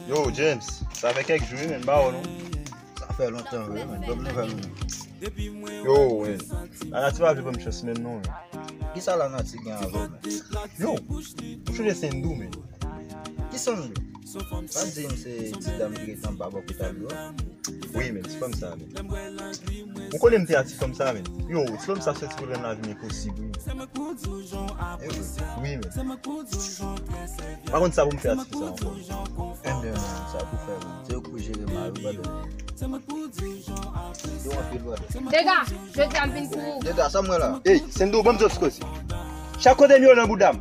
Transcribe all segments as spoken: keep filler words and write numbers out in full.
Yo, James, sa fè kèk jou, wi, men m pa wè w non. Sa fè lontan, vre, men. Bon nouvèl ou menm? Yo, men. Lanati pa vle ban m chans menm non, men. Kisa Lanati gen avè w menm? Yo, ou chonje Sendou, men. Ki Sendou? Pa di m se ti dam ki rete anba bò kote tablo a? Wi, men, ti fanm sa, men. Ou konnen m te a ti fanm sa, men. Yo, ti fanm sa soti pou l rann lavi m enposib, wi. E vre? Wi, men. Pa konn sa pou m fè a ti fi sa ankò. Enben, sa pou fè, men. Se yo k pou jere mari w, brother. Yo anpil, brother. Dega, jodi a m vin pou ou. Dega, sa m wè la? Ey, Sendo, ban m di w ti koze. Chak kote m ye w nan bouda m.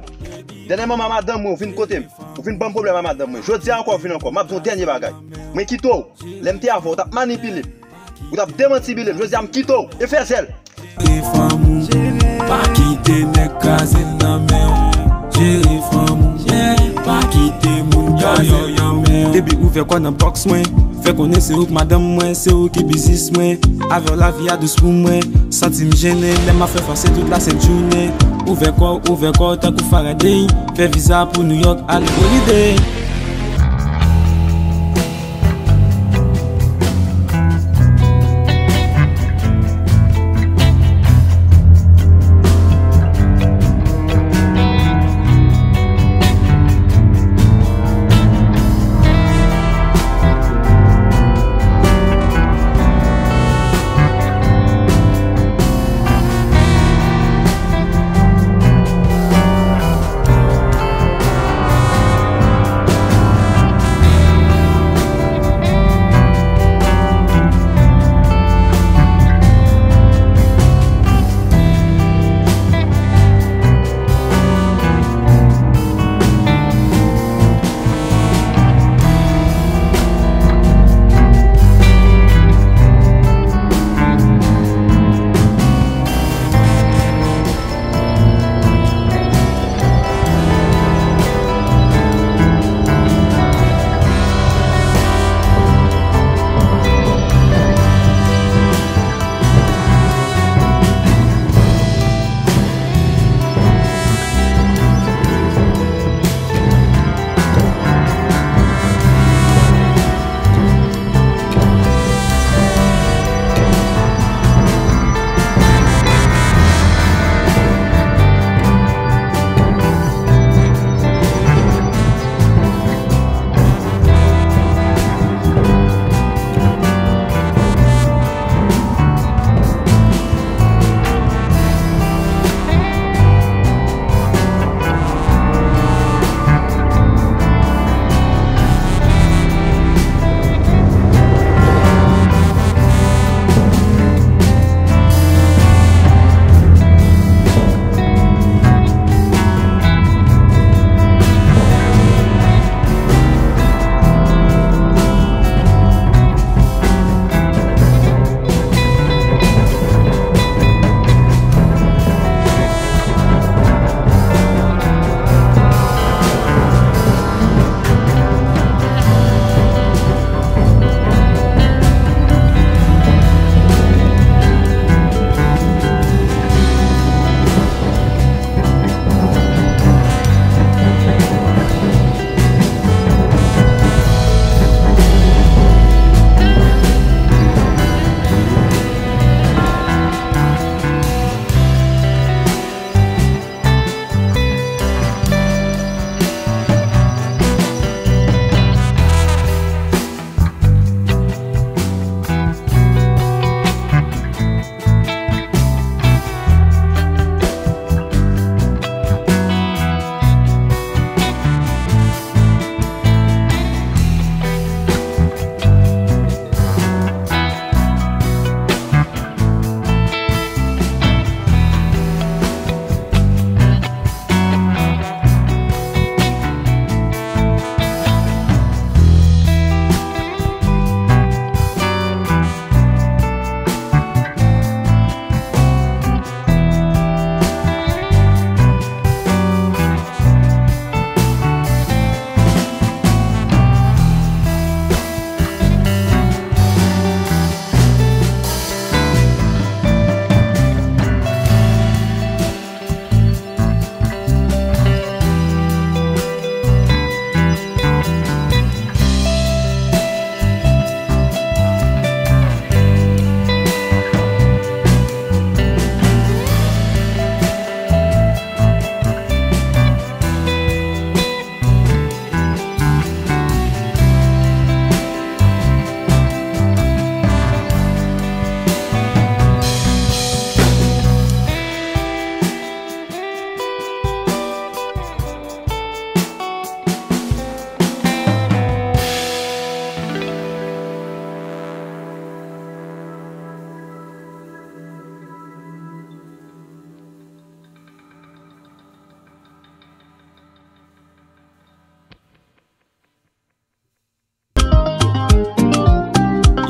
Dènyèman, madanm mwen, ou vin kote m. Ou vin ban m pwoblèm a madanm mwen. Jodi a ankò, ou vin ankò. M ap di w dènye bagay. Mwen kite w. Lè m te avè w, ou t ap manipile m. Ou t ap demantibile m. Jodi a, m kite w. E fè zèl. Jere fanm ou, pa kite nèg kraze l nan men w. Jere fanm ou, yeah, pa kite moun kraze l nan men w. Baby, ouvè kò w nan bòks mwen. Fè konnen se ou k madanm mwen, se ou ki biznis mwen. Avè w lavi a dous pou mwen. Santi m jennen lè m ap fè fase tout la sent jounen. Ouvè kò w, ouvè kò w tankou Faraday. Fè viza pou New York, ale holiday.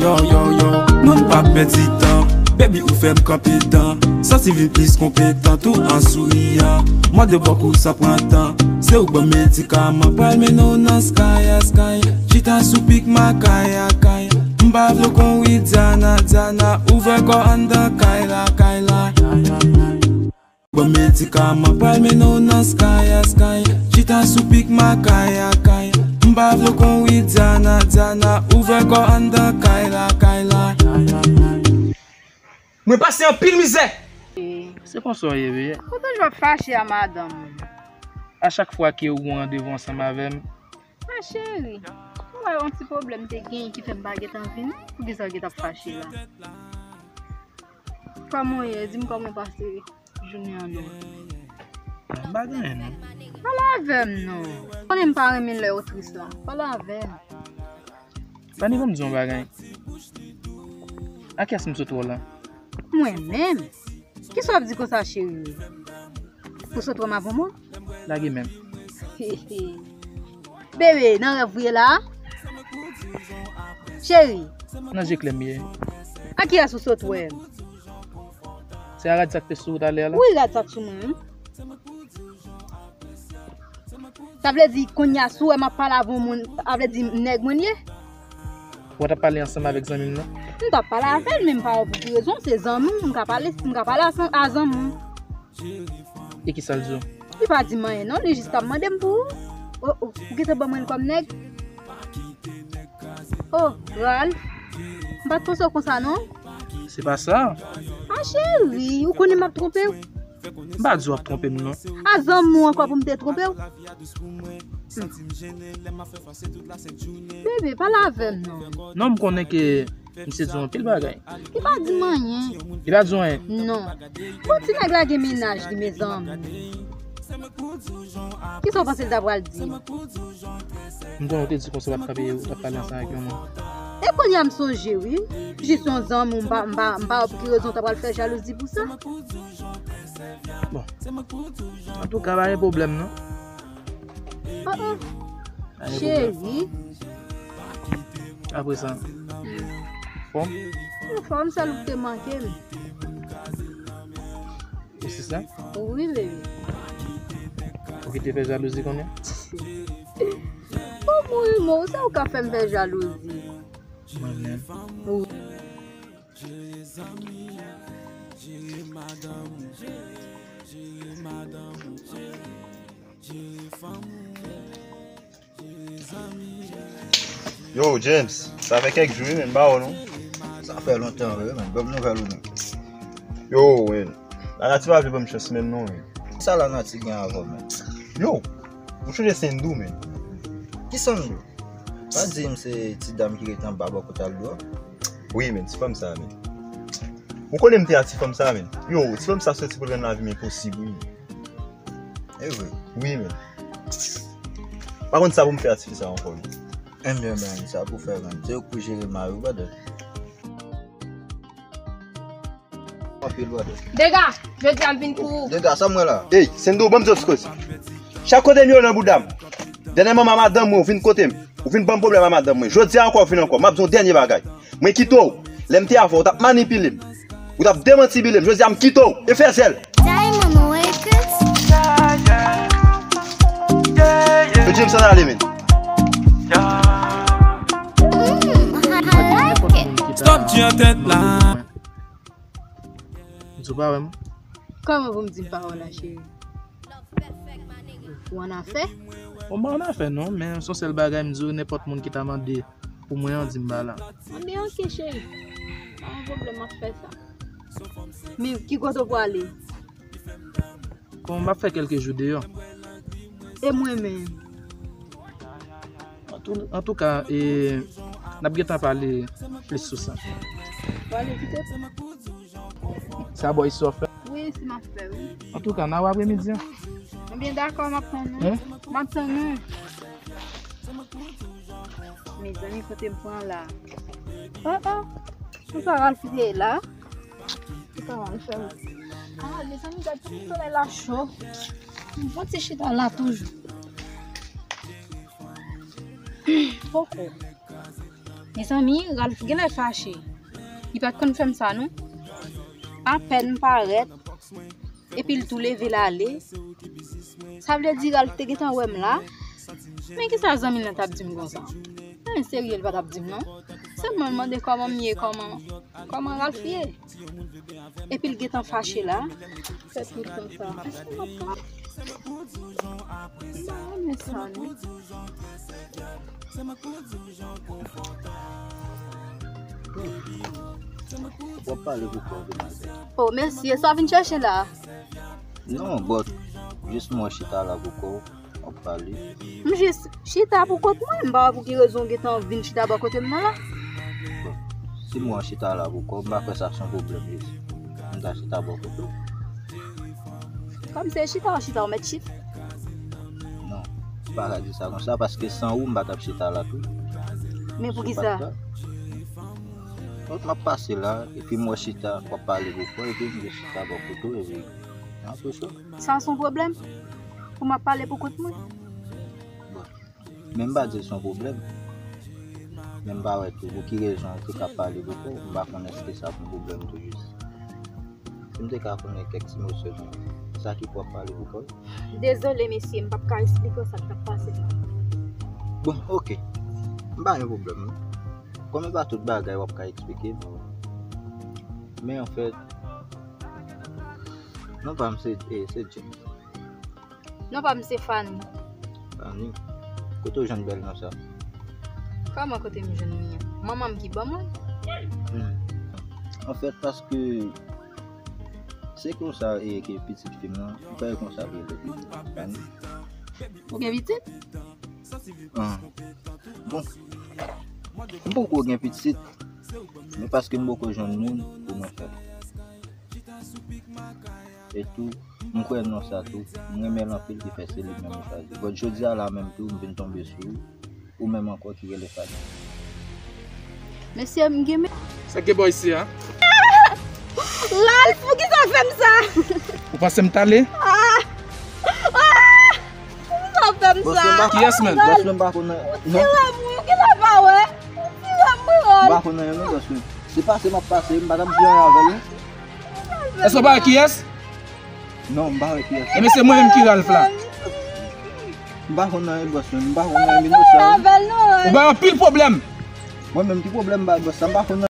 Yo, yo, yo, nou n pa pèdi tan. Baby, ou fè m kanpe dan. Santi vin plis konpetan, tou an souriyan. Mande bòk ou san pran tan. Se ou k ban m medikaman. Pral mennen w nan sky, sky. Chita sou pik makaya, kaya. M pa vle w kon Widiana, Diana. Ouvè kò anndan kay la, kay la. Ban medikaman pral mennen w nan sky, sky. Chita sou pik makaya, kaya. M pa vle w kon Widiana, Diana. Ouvè kò anndan kay la, kay la. Mwen pase anpil mizè. Se konsa w ye, wi. Ou toujou ap fache a madanm ou. A chak fwa ke ou gen randevou ansanm avè m. A cheri, ou wè yon ti pwoblèm te genyen ki fè m pa gentan vini. Poukisa w gentan ap fache la? Kòman w ye? Di m kòman w pase jounen an non. M pa gen anyen non. Pale avè m non. Konnen m pa renmen lè w tris la. Pale avè m. Fanny, ban m di yon bagay. A kiyès m sot wè w la? Mwen menm? Kisa w ap di konsa, cheri? Ou sot wè m avè yon moun? Lage men m. Bebe, nan rèv ou ye la? Cheri. Nan je klè m ye. A kiyès ou sot wè m? Se a rad sa k te sou ou talè a la? Wi, rad sa k sou mwen, wi. Sa vle di, kounye a, si w wè m ap pale avè yon moun, sa vle di nèg mwen ye? Ou t ap pale ansanm avèk zanmi m nan? M t ap pale avè l, men m pa wè pou ki rezon, se zanmi w, m ka pale, m ka pale a, a zanmi w. E kisa l di w? Li pa di m anyen non, li jis t ap mande m pou ou. O, o, ou gentan ban mwen l kòm nèg? O, Ralph, m pa t panse w konsa non. Se pa sa. A cheri, ou konnen m ap twonpe w. M pa di w ap twonpe m non. A zanmi w ankò pou m te twonpe w? Hmm. Bebe, pale avè m non. Non, m konnen ke misye di w anpil bagay. Li pa di m anyen. Li pa di w anyen? Non. Bon, ti nèg la gen mennaj li, mezanmi. Kisa w panse l ta pral di? M konnen w te di konsa w ap kanpe, w ap pale ansanm avèk yon moun. E kounye a m sonje, wi. Jis yon zanmi w, m pa, m pa, m pa wè pou ki rezon w ta pral fè jalouzi pou sa. Bon. Antouka, pa gen pwoblèm, non. Oh, oh. Pa gen pwoblèm. Cheri. Apre sa, fòm? Anfòm, sèl ou ki te manke m. E se sa? Wi, baby. Ou ki te fè jalouzi kounye a? Ou mouri, mò, se ou k ap fè m fè jalouzi. Mwen menm. Wi. Yo, James, sa fè kèk jou, wi, men, m pa wè w, non. Sa fè lontan, wi, men. Ban m nouvèl ou, men. Yo, men. Lanati pa vle ban m chans, men, non, men. Sa Lanati gen avè w, men? Yo, ou chonje Sendou, men. Ki Sendou? Pa di m se ti dam ki rete anba bò kote Aldo a? Wi, men, ti fanm sa, men. Ou konnen m te a ti fanm sa, men. Yo, ti fanm sa soti pou l rann lavi m enposib, wi. E vre? Wi, men. Pa konn sa pou m fè a tifi sa ankò, wi. Enben, men, sa pou fè, men. Se ou k pou jere mari w, brother. Anpil, brother. Dega, jodi a m vin pou ou. Dega, sa m wè la? Ey, Sendo, ban m di w ti koze. Chak kote m ye w nan bouda m. Dènyèman, a madanm mwen, ou vin kote m. Ou vin ban m pwoblèm a madanm mwen. Jodi a ankò, ou vin ankò. M ap di w yon dènye bagay. Mwen kite w. Lè m te avè w, ou t ap manipile m. Ou t ap demantibile m. Jodi a, m kite w. E fè zèl. Diamond Records. Yo, James, ann ale, men. Mm, I like it. Stop di an tèt la. M di w pa wè m. Kòman pou m di m pa wè w la, cheri? Ou an afè? Bon, m pa an afè non, men se yon sèl bagay m di w, nenpòt moun ki ta mande pou mwen an, di m pa la. Anben, oke, cheri. Pa gen pwoblèm, m ap fè sa. Men, ki kote w prale? Bon, m ap fè kèlke jou deyò. E mwen menm? Antou-, antouka, e, n ap gentan pale plis sou sa. Prale kite. Sa bò isi w ap fè? Wi, isi m ap fè, wi. Antouka, n a wè apremidi an. Ebyen, dakò, m ap tann ou. Hein? M ap tann ou. Mezanmi, kote m pran la? Oh, oh. Pou sa Ralph te la? Pou sa Ralph fè? Ah, mezanmi, gad ti solèy la cho. M fon ti chita la toujou. Poko. Mezanmi, Ralph genlè fache. Li pa t konn fè m sa, non. Apèn m parèt, epi l tou leve l ale. Sa vle di Ralph te gentan wè m la? Men kisa zanmi l lan t ap di m konsa? Men serye, l pa t ap di m, non. Sèlman l mande kòman m ye, kòman, kòman Ralph ye. Epi l gentan fache la. Fè tout tan sa. Èske m ap ka? M pa renmen sa, non. W ap pale pou kò w, demwazèl. Oh, mèsi. E sa w vin chèche la? Non, but, jis mwen chita la pou kò w, w ap pale. M jis chita pou kont mwen, m pa wè pou ki rezon w gentan vin chita bò kote m nan la. Bon, si mwen chita la pou kò w, m pa kwè sa se yon pwoblèm, jis. M ta chita bò kote w. Kòm se chita w chita, w mèt chita. Non, m pa ka di sa konsa, paske san ou, m pa t ap chita la tou. Men poukisa? Donk, m ap pase la, epi m wè chita, w ap pale pou kò w, epi m jis chita bò kote w, epi, nan tou cho. Sa se yon pwoblèm? Pou m ap pale pou kont mwen? Bon. Men m pa di l se yon pwoblèm. Men m pa wè tou pou ki rezon ou te ka pale pou kò w. M pa konn èske sa pa yon pwoblèm tou jis. Si m te ka konnen kèk ti mo sèlman. Sa ki pou w ap pale pou kò w? Dezole, mesye, m p ap ka esplike w sa k t ap pase m nan. Bon, oke. M pa gen pwoblèm, non. Kòm e pa tout bagay w ap ka eksplike m. Men anfèt, non pa m se, eh, se James. Non pa m se Fanny. Fanny? Kote w jwenn bèl non sa? Kòman kote m jwenn li an? Manman m ki ban mwen. Hmm. Anfèt, paske se konsa e ke pitit fi m nan, m kwè e konsa l rele. Fanny. Ou gen pitit? Ah. Bon. M poko gen pitit, men paske m poko jwenn moun pou mwen fè. E tou, m kwè non sa tou. M renmen l anpil ki fè se li menm m chwazi. But jodi a la menm tou, m vin tonbe sou ou menm ankò ki rele Fanny. Mesye, m gen men. Sa k gen bò isi a? Ralph, poukisa w fè m sa? Ou panse m t ale? Ah! Ah! Poukisa w fè m sa? Kiyès menm? Bòs mwen pa konnen. Ou tire m wi, ou genlè pa wè. Ou tire m wi, Ralph. M pa konnen non, bòs mwen. Se pase m ap pase, m pa t ap di anyen avè l. Èske w pa wè kiyès? Non, m pa wè kiyès. Ebyen, se mwen menm ki Ralph la. M pa konn anyen, bòs, men m pa konn anyen, m inosan. Ou bay anpil pwoblèm. Mwen menm, ki pwoblèm m bay bòs la? M pa konn